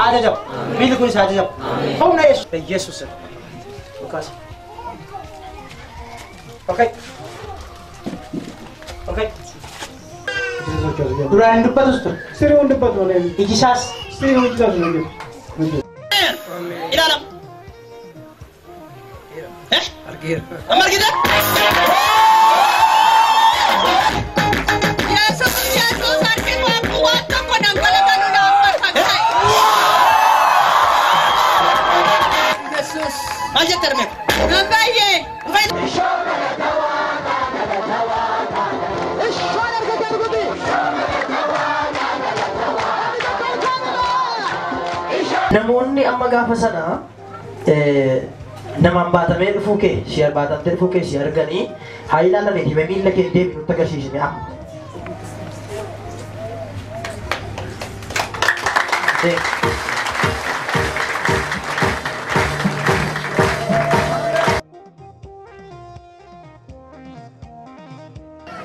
Ajajamu. Miilli kunis ajajamu. Humna Yesuus. Yesuus. Olkaasi. Olka'i. Olka'i. Duraan hin dubbatus ture. Sirrii hin dubbatu malee. Iji isaas. Sirrii hojii isaas hin hojjetu. Ilaalam. Amma argite? Yesuus Yesuus harki waan tokko dhangala'aa nu dhaabbata ta'e. Yesuus. Maal jette harmee? Nan baay'ee. Namoonni amma gaafa sana namaan baatamee dhufuu kee si baatamtee dhufuu kee si arganii haa ilaalanii hime miilla kee deemi nutti agarsiisne amma.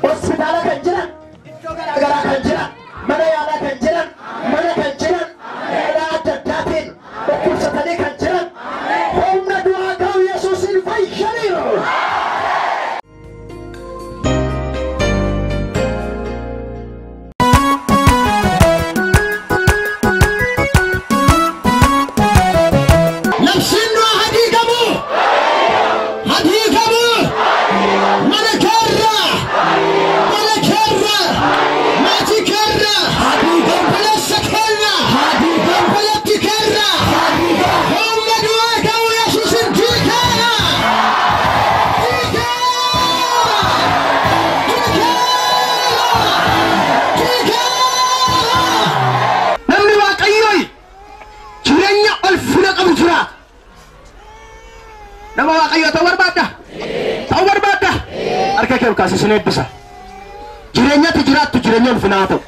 Hospitaala kan jiran, iddoo garaagaraa kan jiran, mana yaalaa kan jiran, mana kan jiran, karaa adda addaatiin dhukkubsatanii kan jiran, humna du'aa ga'u Yesuusiin fayyaniiru. Labsiin du'a hadii qabu! Hadii qabu! Mana keerra! Mana keerra! Maatii keerra! Obboleessa keerra! Obboleetti keerra! Humna du'aa ga'u Yesuusin diikeera! Diikeera! Diikeera! Diikeera! Namni Waaqayyooyi jireenya ol funa qabu jiraata. Nama Waaqayyoo ta'uu barbaadda? Ta'uu barbaadda? Harka kee ol kaasee sin eebbisa. Jireenyatti jiraattu jireenya ulfinaa haa ta'u.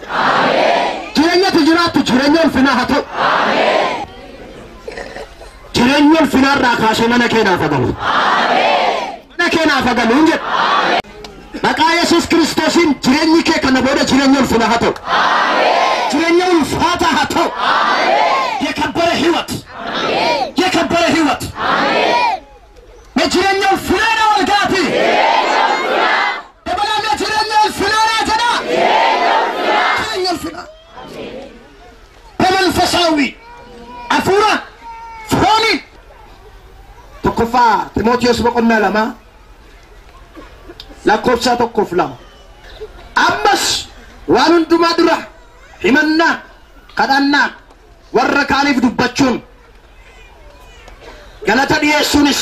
Jireenyatti jiraattu jireenya ulfinaa haa ta'u. Jireenya ulfinaa irraa kaasee mana kee naaf haa galu. Mana kee naaf haa galu hin jedhu. Maqaa Yesuus Kiristoosiin jireenyi kee kana booda jireenya ulfinaa haa ta'u. Jireenya ulfaataa haa ta'u. የከበረ ህይወት የከበረ ህይወት የjireenya ulfinaa walgaati dabalaame jireenya ulfinaa jedha jireenya ulfinaa በመንፈሳዊ afuura fooniin tokkoffaa Ximootiyoos boqonnaa 2 lakkoofsa 1-2 ammas waan hundumaa dura himannaa kadhannaa warra kaaniif dubbachuun galata dhiyeessuunis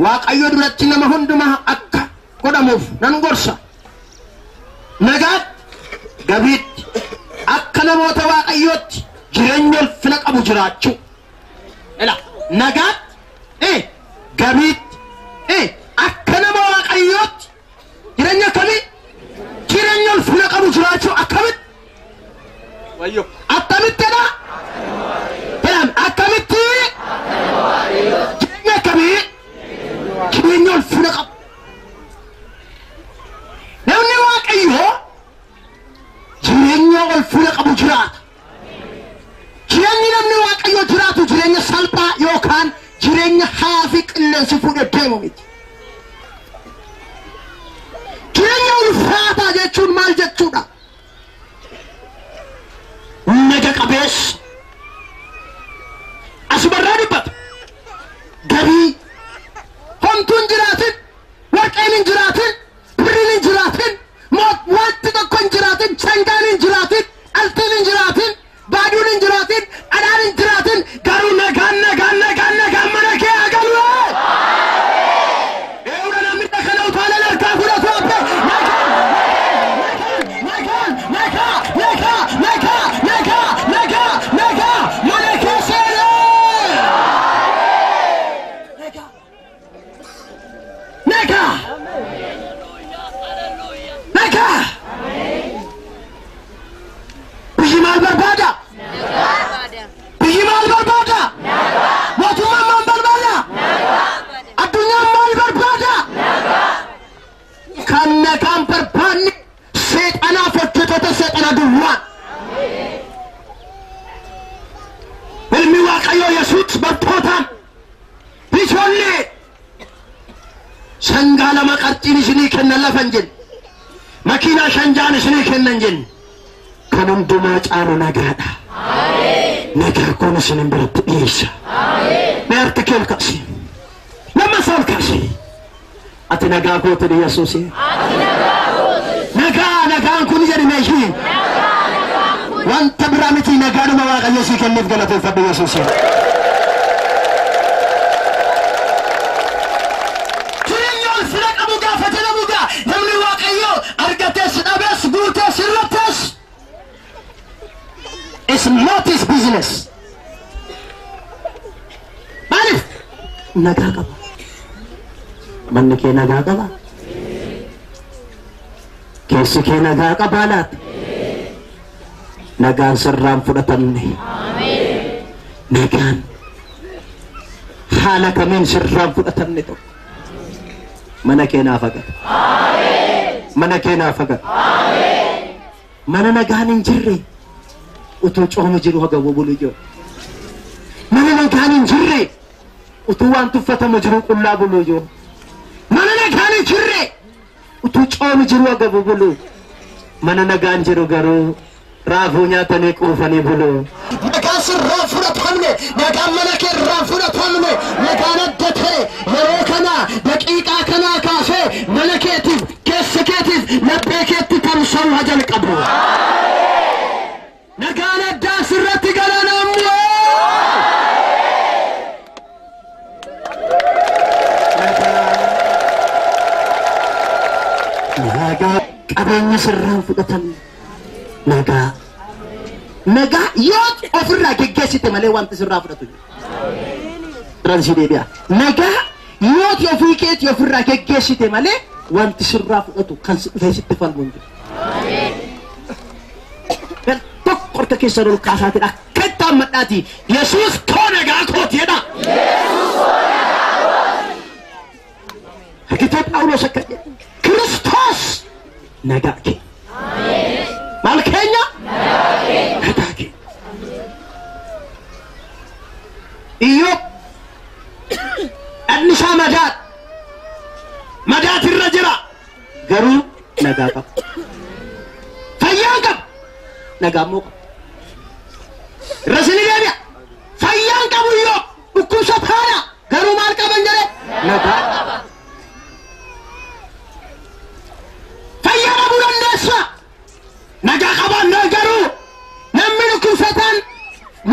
Waaqayyo duratti nama hundumaa akka godhamuuf nan gorsa. Nagaatti gabiitti akka namoota Waaqayyootti jireenya ulfina qabu jiraachuu. Ila nagaatti gabiitti akka nama Waaqayyootti jireenya akkamii? Jireenya ulfina qabu jiraachuu akkamitti? Wayyo. Akkamittidha? Jedhame akkamitti? Jireenya akkamii? Jireenya ulfina qabu. Namni Waaqayyoo jireenya ulfina qabu jiraata. Jireenyi namni Waaqayyoo jiraatu jireenya salphaa yookaan jireenya hayaa fi qilleensi fuudhee deemu miti. Jireenya ulfaataa jechuun maal jechuudha? Naga qabeessa. Asumarraa dubbata. Gabii homtuun jiraatin, warqeen hin jiraatin, birriin hin jiraatin, wanti tokko hin jiraatin, sangaan hin jiraatin, altiin hin jiraatin, baaduun hin jiraatin, dhadhaan hin jiraatin, garuu nagaan nagaan nagaan nagaan mana kee haa galu. Eewudha namni kana utaalee harkaa fudhatu hafe nagaan nagaan nagaa nagaa nagaa nagaa nagaa mana kee seenee. Nagaa. Nagaa. Biyyi maal barbaada? Biyyi maal barbaada? Sangaa lama qarxiin isinii kennan lafa hin jenne. Makiinaa shanjaan isinii kennan hin jenne. Kan hundumaa caalu nagaadha. Nagaa kun isinin biratti dhiyeessa. Mee harka kee ol kaasi. Lammaffaa ol kaasi. Ati nagaa kooti Yesuusi. Nagaa nagaan kun jedhi meeshii. Wanta biraa miti nagaadhuma Waaqayyo sii kenneef galateeffadhu Yesuusi. Jireenya ol fira qabu gaafa jedhamu gaa namni Waaqayyo argatees dhabees guutees irrattees. It's not his business. Maaliif? Nagaa qaba. Manni kee nagaa qaba. Keessi kee nagaa qabaa laata? Nagaan sirraan fudhatamne. Nagaan haala kamiin sirraan fudhatamne tokko. Mana kee naaf agata. Mana kee naaf agata. Mana nagaan hin jirre utuu coomi jiru hagawwa bulu jiru. Mana nagaan hin jirre utuu waan tuffatamu jiru qullaa bulu jiru. Mana nagaan hin jirre utuu coomi jiru hagawwa bulu. Mana nagaan jiru garuu raafuu nyaatanii quufanii bulu. Nagaan sirraa fudhatamne, nagaan mana kee irraa fudhatamne, nagaan adda ta'e yeroo kana daqiiqaa kanaa kaasee mana keetiif, keessa keetiif, laphee keetti tamsa'uu haa jalqabu. Nagaan addaa sirratti galanamu. Nagaa qabeenya sirraan fudhatamne. Nagaa. Nagaa yoo ofirraa geggeessite malee wanti sirraa fudhatu jiru. Ransii deebi'a. Nagaa yoo ofii keetii ofirraa geggeessite malee wanti sirraa fudhatu kan si dhufee sitti falmu hin jiru. Tokko harka keessan ol kaasaatiin akka itti hammadhaati. Yesuus koo nagaa kooti jedha. Harkitee Phaawulos akka jedhe. Kiristoos nagaa kee. Maal keenya? Nagaa kee. Iyyoob dhagni isaa madaadha. Madaatirra jira. Garuu nagaa qaba. Fayyaa qaba. Nagaa immoo qaba. Irra isinii deebi'a. Fayyaan qabu Iyyoob dhukkubsataadha. Garuu maal qaban jedhe? Nagaa qaba. Fayyaa dhabuu dandeessa. Nagaa qabaannaan garuu namni dhukkubsataan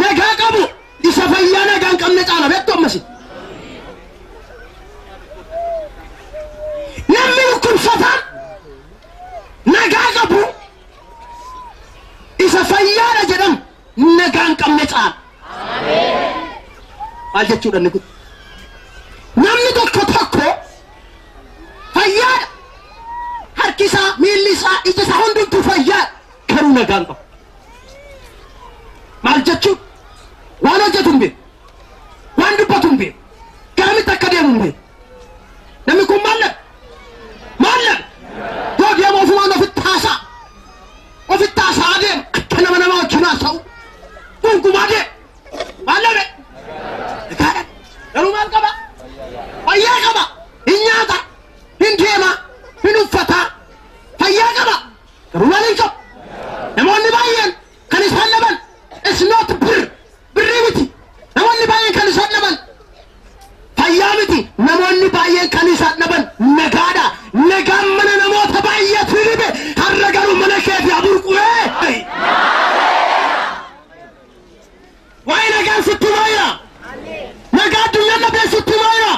nagaa qabu isa fayyaa nagaa hin qabne caala beektu ammas. Namni dhukkubsataan nagaa qabu isa fayyaadha jedhamu nagaa hin qabne caala. Maal jechuudha inni kun? Namni tokko tokko fayyaadha. Harki isaa, miilli isaa, iji isaa hundumtuu fayyaadha. Garuu nagaa hin qabu. Maal jechuun? Waan hojjetu hin beeku. Waan dubbatu hin beeku. Garamitti akka deemu hin beeku. Namni kun maal labe? Maal labe? Yoo deemu ofumaan ofitti haasa'a. Ofitti haasa'aa deema. Akka nama nama wajjin haasa'u. Gungumaa deema. Maal labe? Nagaa dhabe. Garuu maal qaba? Fayyaa qaba. Hin nyaata. Hin deema. Hin uffata. Fayyaa qaba. Garuu maal hin qabu? Namoonni baay'een kan isaan dhaban it's not bir birrii miti. Namoonni baay'een kan isaan dhaban fayyaa miti. Namoonni baay'een kan isaan dhaban nagaadha. Nagaan mana namoota baay'eetu dhibe. Har'a garuu mana keetii haburqu'ee. Waa'ee nagaan sitti himaa. Nagaa addunyaan dhabdee sitti himaa.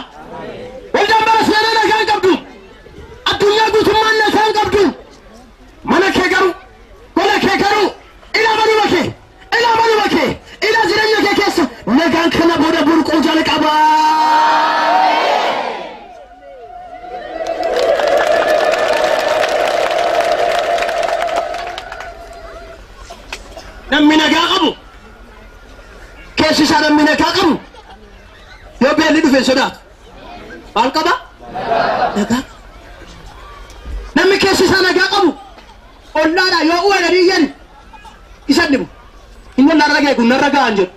Waldaan bara seenaa nagaa hin qabdu. Addunyaa guutummaan nagaa hin qabdu. Mana kee garuu, gola kee garuu, ilaa manuma kee, ilaa manuma kee, ilaa jireenya kee keessa nagaan kana booda burquu jalqaba. Namni nagaa qabu, keessi isaa namni nagaa qabu, yoo beelli dhufe hin sodaatu. Maal qaba? Nagaa qaba. Namni keessi isaa nagaa qabu, ollaadhaa yoo uwwanii iyyan isa dhibu. Inni ollaarra ga'e kun narra ga'an jedhu.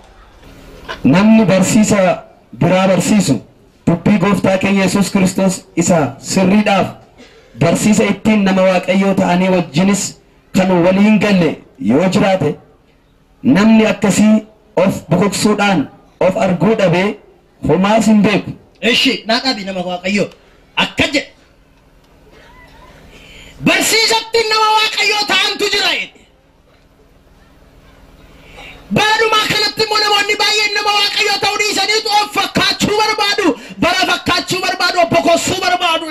Namni barsiisa biraa barsiisu Dubbii gooftaa keenya Yesuus Kiristoos isa sirriidhaaf barsiisa ittiin nama Waaqayyoo ta'anii wajjinis kan waliin galle yoo jiraate namni akkasii of bokoksuudhaan of arguu dhabee homaas hin beeku. Ishi naa dhaabi nama Waaqayyoo akka jedhe. Barsiisatti nama Waaqayyoo ta'antu jira jedhe. Baadhumaa kanatti immoo namoonni baay'een nama Waaqayyoo ta'uu dhiisaniitu of fakkaachuu barbaadu, bara fakkaachuu barbaadu, of bokossuu barbaadu.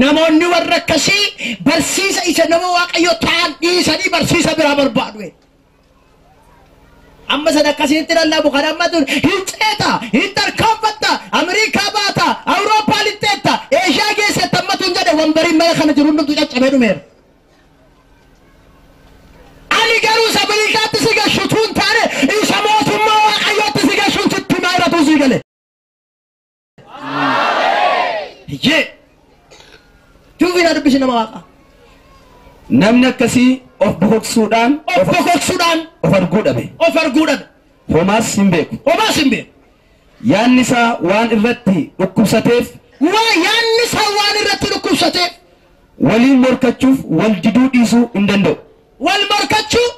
Namoonni warra akkasii barsiisa isa nama Waaqayyoo ta'an dhiisanii barsiisa biraa barbaadu. Amma sana akkasitti lallabu kan amma tun hin ceeta, hin tarkaanfatta, Ameerikaa baata, Awurooppaa lixxeetta, Eeshiyaa geessetta amma tun jedhe wambariin mana kana jiru hundumtu caccabee dhumeera. Ani garuu isa Ameerikaatti si gashutu hin taane isa mootummaa Waaqayyootti si gashuun sitti himaa irratu sii gale. Iyyee. Tuufiin dubbisi nama Waaqaa. Namni akkasii of bokoksuudhaan Of bokoksuudhaan of arguu dhabe. Of arguu dhabe. Homaas hin beeku. Homaas hin beeku. Yaanni isaa waan irratti dhukkubsateef. Waa yaanni isaa waan irratti dhukkubsateef. Waliin morkachuuf wal diduu dhiisuu hin danda'u. Wal morkachuu.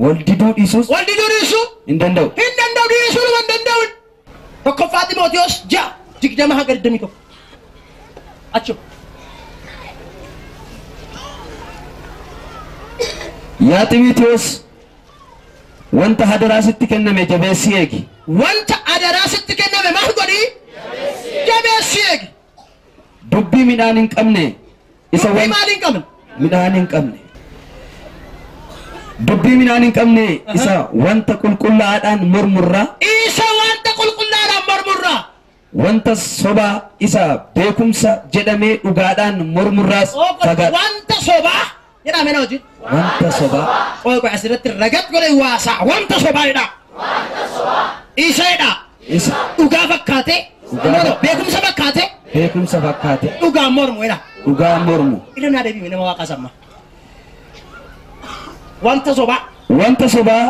Wal diduu dhiisuus. Wal diduu dhiisuu. Hin danda'u. Hin danda'u dhiisuu hin danda'u. Tokkoffaa Ximootiyoos 6:20-21. Achuma. Yaa Ximootiyoos wanta hadaraa sitti kenname jabeessii eegi. Wanta hadaraa sitti kenname maal godhi? Jabeessii eegi. Dubbii midhaan hin qabne isa Dubbii maal hin qabne? Midhaan hin qabne. Dubbii midhaan hin qabne isa wanta qulqullaa'aadhaan mormurraa. Isa wanta qulqullaa'aadhaan mormurraa. Wanta sobaa isa beekumsa jedhamee dhugaadhaan mormurraas fagaadhu. Wanta sobaa jedhame na wajjin. Wanta sobaa. Qoy qoy asirratti ragat godhe waasaa wanta sobaa jedha. Wanta sobaa. Isa jedha. Isa. Dhugaa fakkaate. Beekumsa fakkaate. Beekumsa fakkaate. Dhugaa mormu jedha. Dhugaa mormu. Ila naa deebi'e nama Waaqa samma. Wanta sobaa. Wanta sobaa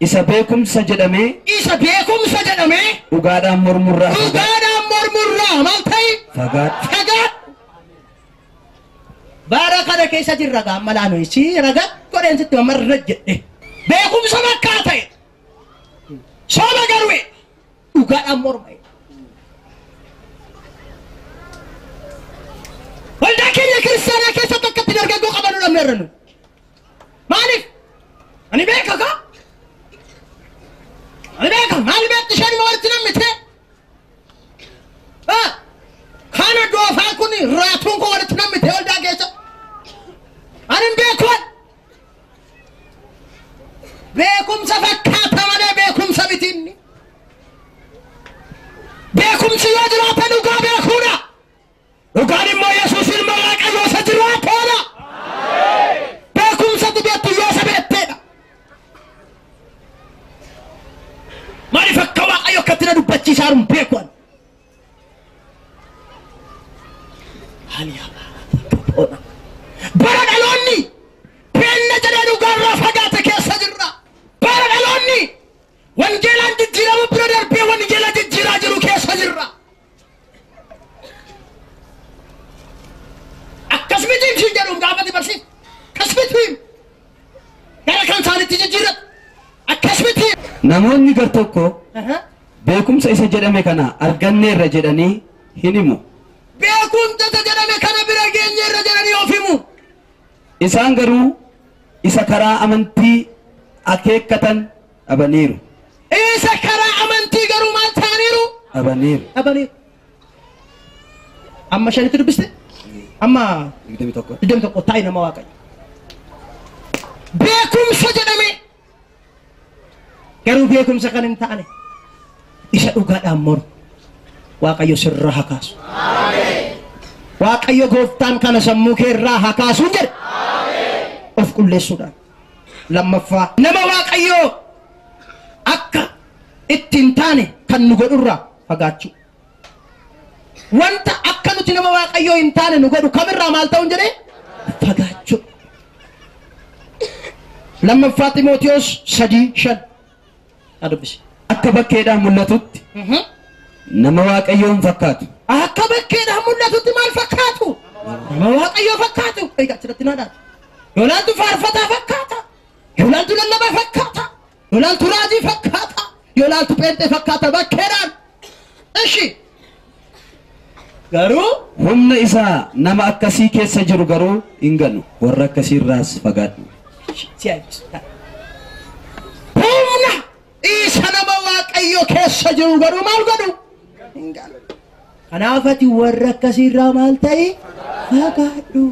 isa beekumsa jedhamee. Isa beekumsa jedhamee. Dhugaadhaan mormurraa. Dhugaadhaan mormurraa maal ta'e? Fagaadhu. Fagaadhu. Bara kana keessa jirra gaamma laanu si ragat godheen sitti mamarra jedhe. Beekumsa fakkaate. Soba garuu dhugaadhaan morma. Waldaa keenya kiristaanaa keessatti akkatti dargaggoo qabanuu dhabneerra nu. Maaliif? Ani beeka kaa? Ani beeka maal beekti isheen immoo walitti nammite? Kana doofaa kun raatuun kun walitti nammite waldaa keessa. Ani hin beeku. Beekumsa fakkaata malee beekumsa miti inni. Beekumsi yoo jiraate dhugaa beekuudha. Dhugaan immoo Yesuus ilma Waaqayyoo isa jiraateedha. Beekumsa beektu yoo isa beekteedha. Maaliif akka Waaqayyo akkatti na dubbachiisaa jiru hin beeku ani. Bara dhaloonni beenna jedhee dhugaarraa fagaate keessa jirra. Bara dhaloonni wangeelaan jijjiiramu bira darbee wangeela jijjiiraa jiru keessa jirra. Akkasumatti hin jedhuun gaafati barsiif. Akkasumatti gara kan isaanitti jijjiirratu. Akkasumatti. Namoonni gar tokko beekumsa isa jedhame kana arganneerra jedhanii hin himu. Beekumsa isa jedhame kana bira geenyeerra jedhanii of himu. Isaan garuu isa karaa amantii akeekkatan dhabaniiru. Isa karaa amantii garuu maal ta'aniiru? Dhabaniiru. Dhabaniiru. Amma shanitti dubbiste? Amma 21. 21 taa'i nama Waaqayyo. Beekumsa jedhame garuu beekumsa kan hin taane isa dhugaadhaan mormu Waaqayyo sirraa haa kaasu. Waaqayyo gooftaan kana sammuu kee irraa haa kaasu jedhe. Of qulleessuudhaan. Lammaffaa nama Waaqayyoo akka ittiin taane kan nu godhurraa fagaachuu. Wanta akka nuti nama Waaqayyoo hin taane nu godhu kamirraa maal ta'uun jedhee fagaachuu. Lammaffaa Ximootiyoos 3:5. Adubbisi. Akka bakkeedhaan mul'atutti Nama Waaqayyoon fakkaatu. Akka bakkeedhaan mul'atutti maal fakkaatu? Nama Waaqayyoo fakkaatu. Egaa achirratti naa dhaatu. Yoo laaltu faarfataa fakkaata. Yoo laaltu lallabaa fakkaata. Yoo laaltu raajii fakkaata. Yoo laaltu pheenxee fakkaata bakkeedhaan. Ishi. Garuu Humna isaa nama akkasii keessa jiru garuu hin ganu. Warra akkasii irraas fagaadhu. Si eebbisu. Humna isa nama Waaqayyoo keessa jiru garuu maal godhu? Hin ganu. Kanaaf ati warra akkasii irraa maal ta'i? Fagaadhu.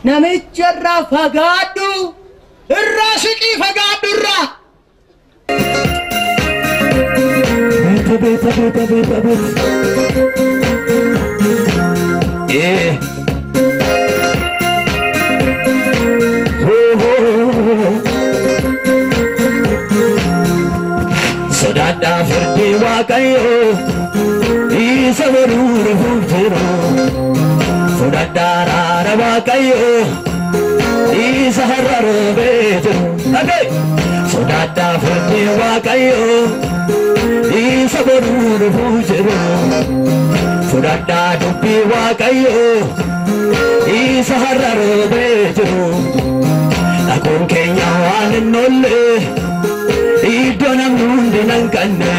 Namicha irraa fagaadhu. Irraa siqii fagaadhu irraa. Beeta beeta beeta beeta beeta. Ee. Hoo hoo. Sodaadhaa firdii Waaqayyoo isa boruu dhufuuf jiru. Sodaadhaa araara Waaqayyoo isa har'a roobee jiru. Dhaga'i! Sodaadhaa firdii Waaqayyoo isa boruu dhufuuf jiru. Sodaadhaa dubbii Waaqayyoo isa har'a roobee jiru. Dhaquun keenya waan hin oolle iddoo namni hundi nan qabne.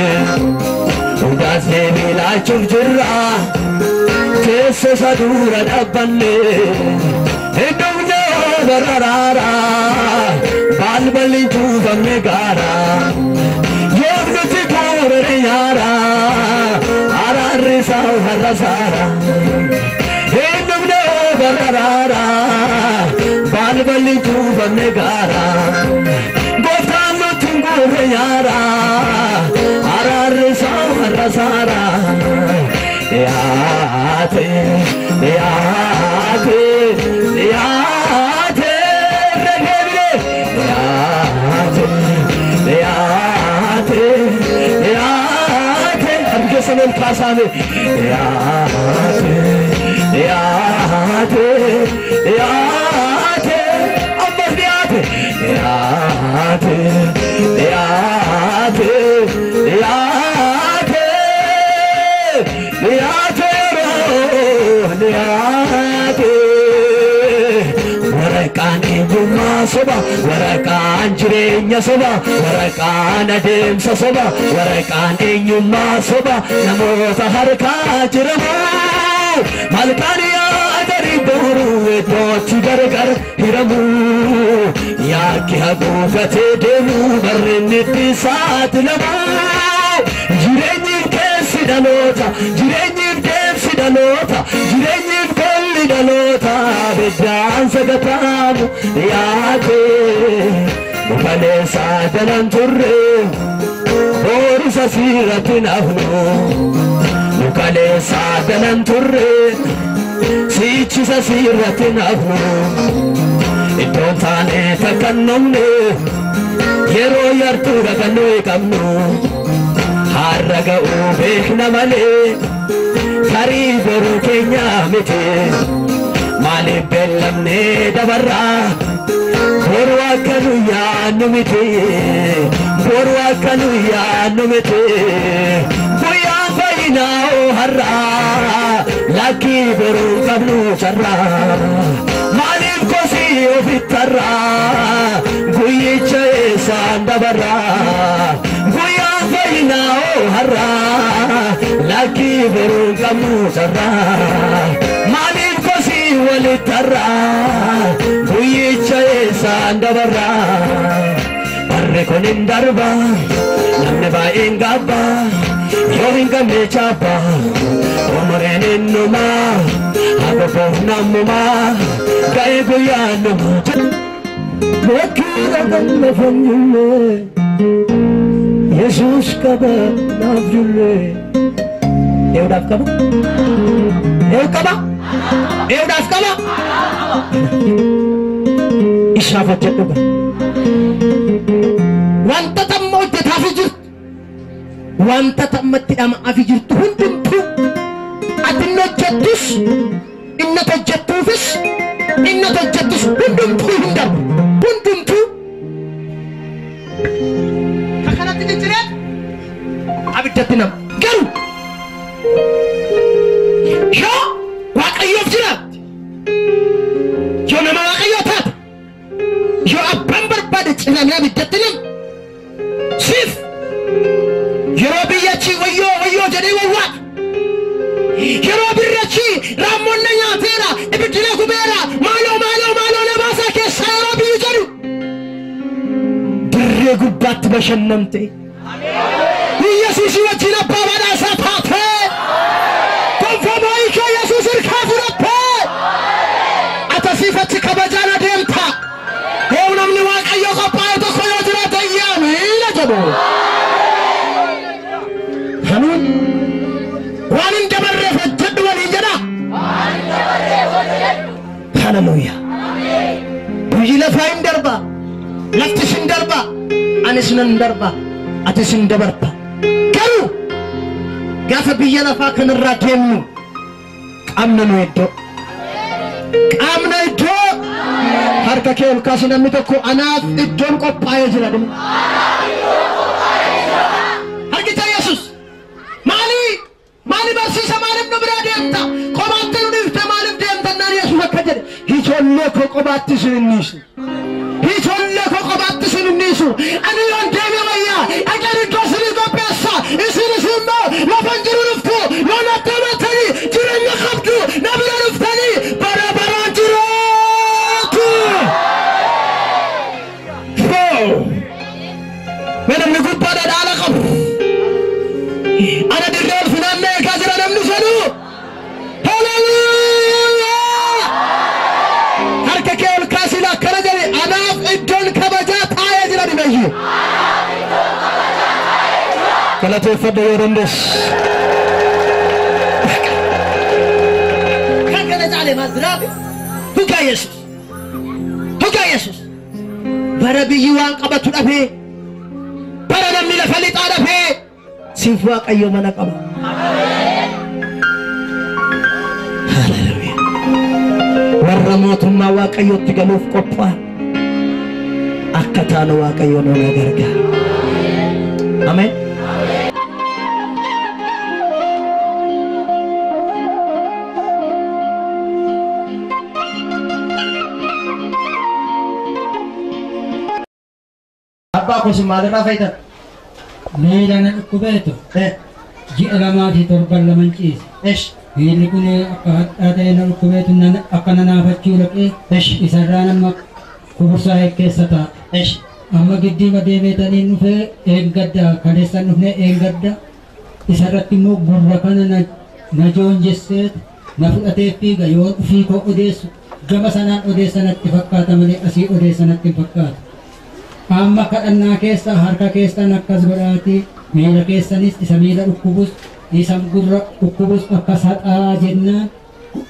Hundaas deebii laachuuf jirra teessoo isa dura dhaabbanne. Hin dhufne bararaara balballi hin cuufamne gaara. Yoom nuti guurre nyaara araarri isaa har'a saara. Hin dhufne bararaara balballi hin cuufamne gaara. Gooftaan nuti hin guurre nyaara araarri isaa har'a saara. Dhiyaate dhiyaate dhiyaate irra deebine dhiyaate dhiyaate dhiyaate harka keessan ol kaasaame dhiyaate dhiyaate dhiyaate ammas dhiyaate dhiyaate dhiyaate dhiyaate dhiyaate yeroo dhiyaate. Waraqaan eenyummaa soba, waraqaan jireenya soba, waraqaan adeemsa soba, waraqaan eenyummaa soba, namoota harkaa jiramu. Malkaan yaadanii boru iddootti gargar hiramu. Yaakki haguugatee deemu barreen itti saaxilamu. Jireenyi keessi dhaloota, jireenyi deemsi dhaloota, jireenyi golli dhaloota, abiddaan sagataamu dhiyaate. Mukaleessaa jalan turre, boorisa siirratti nafnu. Mukaleessaa jalan turre, siichisa siirratti nafnu. Iddoon taane takka hin dhumne, yeroo yartuudha kan nuyi qabnu. Har'a ga'uu beekna malee tarii boruu keenya miti. Maaliif beellamnee dabarraa? Boru akka nu yaadnu miti. Boru akka nu yaadnu miti. Guyyaan fayyinaa hoo har'aa lakkii boruu qabnu carraa. Maaliif kosii ofittarraa? Guyyicha eessaan dabarraa? Guyyaan fayyinaa hoo har'aa lakkii boruu qabnu carraa. Maaliif kosii walittarraa? Guyyicha eessaan dabarraa? Barri kun hin darba, namni baay'een gaabba, yoo hin qabne chaappa, umuriin innumaa, haguuguuf nammumaa, ga'ee guyyaan dhumaa. Bakkeedha kan lafa hin jirre, Yesuus qaba naaf jirre. Eewudhaaf qaba? Eewu qaba? Eewudhaaf qaba? Isaaf hojjedhu gaa. Wanta tamma hojjetaafi jirtu, wanta tammatti dhama'aafi jirtu hundumtuu ati inni hojjettus, inni ati hojjettuufis, inni ati hojjettus hundumtuu hin darbu. Hundumtuu ka kanatti jijjiireet abiddatti nama. Garuu Yoo Waaqayyoof jiraatte, yoo nama Waaqayyoo taate, yoo abbaan barbaade ciramee abiddatti nama siif yeroo biyyachi wayyoo wayyoo jedhee wawwaata. Yeroo birrachi raammoon na nyaateera, ibiddi na gubeera, maaloo maaloo maaloo na baasaa keessaa yeroo biyyi jedhu dirree gubbaatti bashannamte. Yesuusii wajjin abbaa badhaasaa taate. Gonfamaa kee Yesuus harkaa fudhattee. Atasiifatti kabajaan adeemta. Yoo namni Waaqayyo qophaa'e tokko yoo jiraate amiin jedhu. Hanuun waan hin dabarreef hojjedhu waliin jedha. Haleluuyaa. Biyyi lafaa hin darba. Laftis hin darba. Anis nan darba. Atis hin dabarta. Garuu gaafa biyya lafaa kanarraa deemnu qaamna nu iddoo. Qaamna iddoo. Harka kee ol kaasi namni tokko anaaf iddoon qophaa'ee jira dhuma. Harkicha Yesuus maali maali barsiisa maaliif nu biraa deemta? Qobaatti nu dhiifte maaliif deemta? Naan Yesuus akka jedhe ijoollee koo qobaatti isin hin dhiisu. Ijoollee koo qobaatti isin hin dhiisu. Ani yoon deeme wayyaa dhaqeen iddoo isinii qopheessa. Isinis immoo lafa hin jiru dhuftu. Yoo natti amanatanii jireenya qabdu na bira dhuftanii bara baraan jiraatu. Mee namni gubbaadha dhaala qabu. Ana dirree ol finaannee eegaa jira namni jedhu. Haleluuyaa! Harka kee ol kaasii akkana jedhe anaaf iddoon kabajaa taa'ee jira dhibeeyyi. Galateeffadha yoo dandeessu. Kan kana caale maal jiraate? Dhugaa Yesuus. Dhugaa Yesuus. Bara biyyi waan qabatu dhabee, bara namni lafa lixaa dhabee, siif Waaqayyo mana qaba. Haleluuyaa. Warra mootummaa Waaqayyootti galuuf qophaa'an akka taanu Waaqayyo nu gargaara. Ameen. Abbaa koo isin maalirraa fayyitan? Miila na dhukkubeetu ji'a 2 fi 7 2 ciise. Miilli kun akka hadhaa ta'e na dhukkubeetu akka na naafachuu dhaqee isarraa nama kubursaa keessa taa'a. Amma giddiima deemeetaniin dhufee eeggadda kaleessan dhufnee eeggadda isarratti immoo gurra kana na joonjesseet na fudhatee fiiga yoo ofii koo odeessu gama sanaan odeessa natti fakkaata malee asii odeessa natti hin fakkaatu. Amma kadhannaa keessa harka keessan akkas godhaatii miila keessanis isa miila dhukkubus isa gurra dhukkubus akkas haxaa jennaan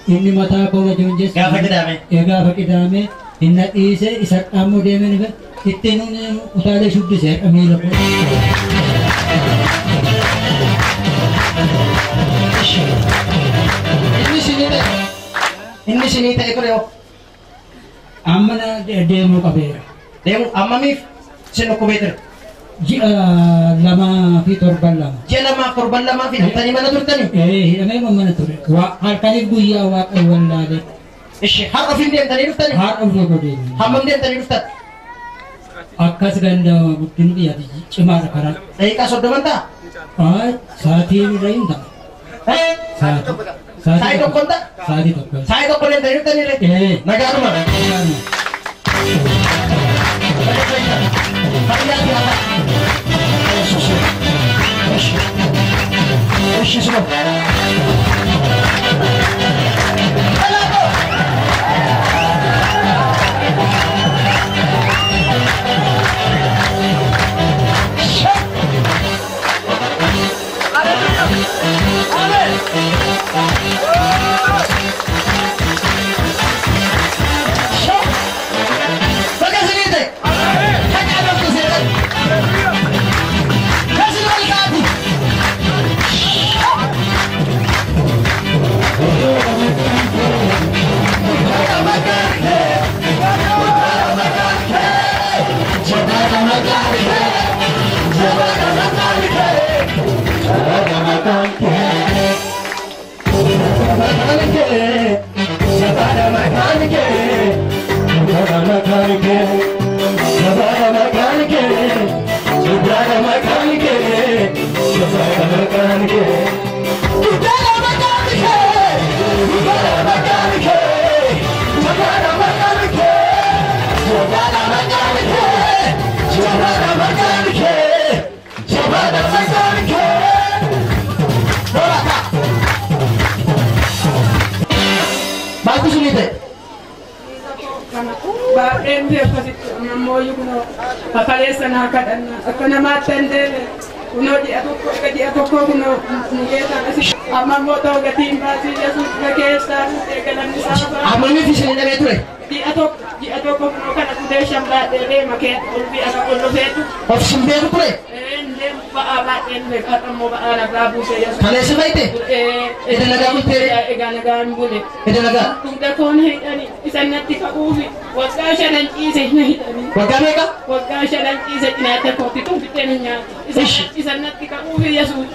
inni mataa koo na joonjesse. Gaafa qidaame. Gaafa qidaame inni dhiise isa ammoo deemee dhufe ittiin utaalee shubbise miila koo. Inni isinii ta'e. Inni isinii ta'e ture hoo? Amma na deemuu qabeera. Deemu ammamiif isin dhukkubee ture? Ji'a 2 fi 7 2. Ji'a 2 fi 7 2 fi hidhamtanii mana turtanii? Hidhamee mana ture. Halkaniif guyyaa Waaqayyo wallaalee. Ishi har'a ofiin deemtanii dhuftanii? Har'a ofii koo deemne. Hammam deemtanii dhuftan? Akkas ganda guddin biyyaati cimaadha karaa. Daqiiqaa 30 ta'a? Sa'aatii irra hin ta'a. Sa'aatii tokko hin ta'a? Sa'aatii tokko. Sa'aatii tokko deemtanii dhuftanii ree? Nagaadhuma. Ishi suma. maqaan kee, jabaadha maqaan kee, guddaadha maqaan kee, jabaadha maqaan kee. Guddaadha maqaan kee, guddaadha maqaan kee, jabaadha maqaan kee, jabaadha maqaan kee, jabaadha maqaan kee, jabaadha maqaan kee. Maaltu isinii ta'e? Baay'een beekasitti ammoo kunoo kakaleessa naa kadhanna akka namaatti hin deeme kunoo ji'a tokko akka ji'a tokko kunoo nu geessan asi amma immoo ta'u gatiin baasii Yesuus na keessaa fuudhee galanni isaa ba'a. Ammamiif isin dhabee ture? Ji'a tokko kunoo kana kutee shan baadhee deema kee ol fi akka ol dhufeetu. Of sin beeku ture? Een deemu ba'aa baadheen beeku har'a immoo ba'aa narraa buuse Yesuus. Kaleessa fayyite? Edda nagaa bultee? Egaa nagaan bule. Edda nagaa? Hunda koon hidhani isan natti ka'uufi waggaa shanan ciise na hidhani. Waggaa meeqa? Waggaa shanan ciise cinaacha kootti tuufittee na nyaata. Isan natti ka'uufi Yesuus.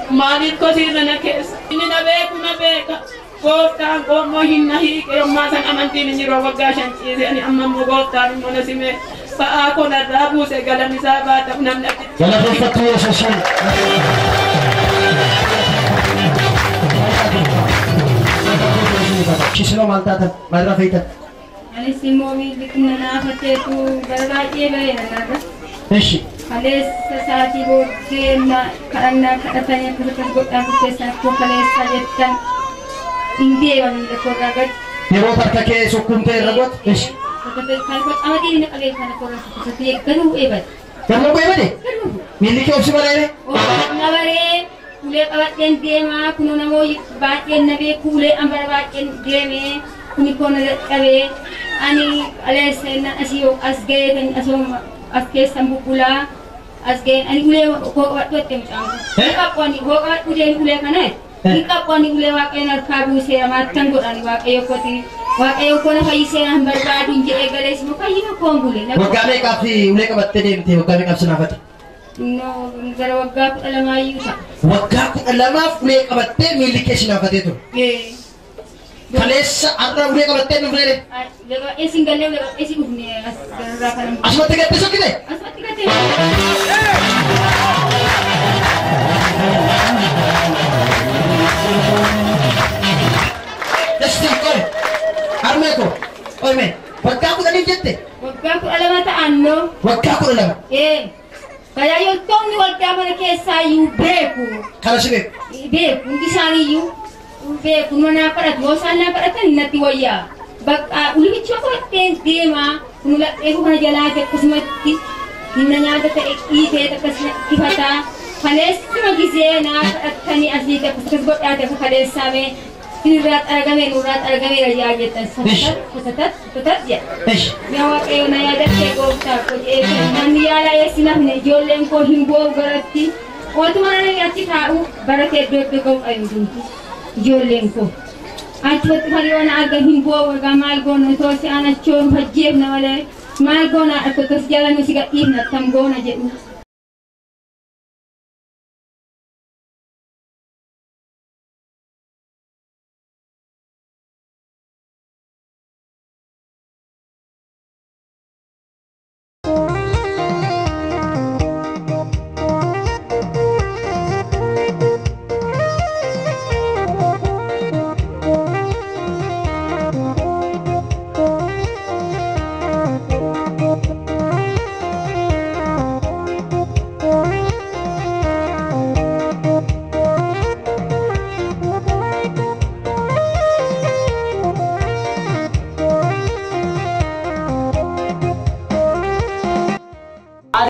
Maaliif kosiirra na keessa? Inni na beeku na beeka. Gooftaan qoommoo hin na hiike yommaa san amantiin hin jiru waggaa shan ciise ani amma immoo gooftaan immoo na simee ba'aa koo narraa buuse galanni isaa baata namni achitti. Galateeffattuu Yesuusin. Shisinoo maal taatan? Maalirraa fayitan? Anis immoo miilli kun na naafateetu bara baay'ee bareeda narra. Ishi. Kaleessa sa'aatii booddee kadhannaa kadhatanii akkas akkas godhaa keessaa koo kaleessa jettan hin deema miila koorraa gadi. Yeroo harka kee sukkuumtee irra gootu? Ishi. Qamadii na qabee kana koorraa sukkuumtee garuu eebade. Garuu eebade? Miilli kee obsi bareede? Na baree ulee qabadheen deemaa kunoo namoonni baay'een na beeku ulee an bara baay'een deemee kuni koo na dadhabee ani kaleessa asii as ga'ee asoo as keessan bubbulaa as ga'een ani ulee koo qabadhu jettee mucaan kun. Hin qabu ani koo qabadhu deemi ulee kana hin qabu ani ulee waaqayyoon harkaa buuseera maattan godhani waaqayyo kooti waaqayyo koo na fayyiseera hin barbaadu hin jedhee galees immoo fayyina koon bule. Waggaa meeqaaf ulee qabattee deemte waggaa meeqaaf sinaafate? Gara waggaa 12 iyyuu ta'a. Waggaa 12 ulee qabattee miilli kee sinaafatee ture. Kaleessa har'a ulee qabattee nu fuudhee? Ulee qabadhee siin gallee ulee qabadhee si dhufne as gararraa kana. Asumatti gattee sokkite? Asumatti gattee. Dasti qoy. Harmee koo qoy mee waggaa 10 jette? Waggaa 12 ta'an noo. Waggaa 12? Ee. Tajaajiltoonni waldaa mana keessaa iyyuu beeku. Kana si beeku? Beeku hundi isaanii iyyuu beeku numa naa kadhatu yoo isaan naa kadhatan natti wayyaa. Bakka ulicha godheen deemaa kun laphee kana jalaa akkasumatti na nyaata ta'e dhiitee akkasuma ifataa. Kaleessuma gisee naa kadhatanii asii akkas godhaate akka kaleessaa mee nurraa xaragamee nurraa xaragameera yaa jettan satat satat jedha. Yaa Waaqayyo na yaadattee gooftaa koo jedhee namni yaalaa eessi nafne ijoolleen koo hin boo'u garatti otuma namni achi taa'u baratee iddoo iddoo ga'u qabu hundumtu ijoolleen koo. Achumatti fariyoon na argan hin boo'u egaa maal goona otoo si aan achoon fajjeefna malee maal goona akka akkas jala nu si gadhiifna attam goona jedhu.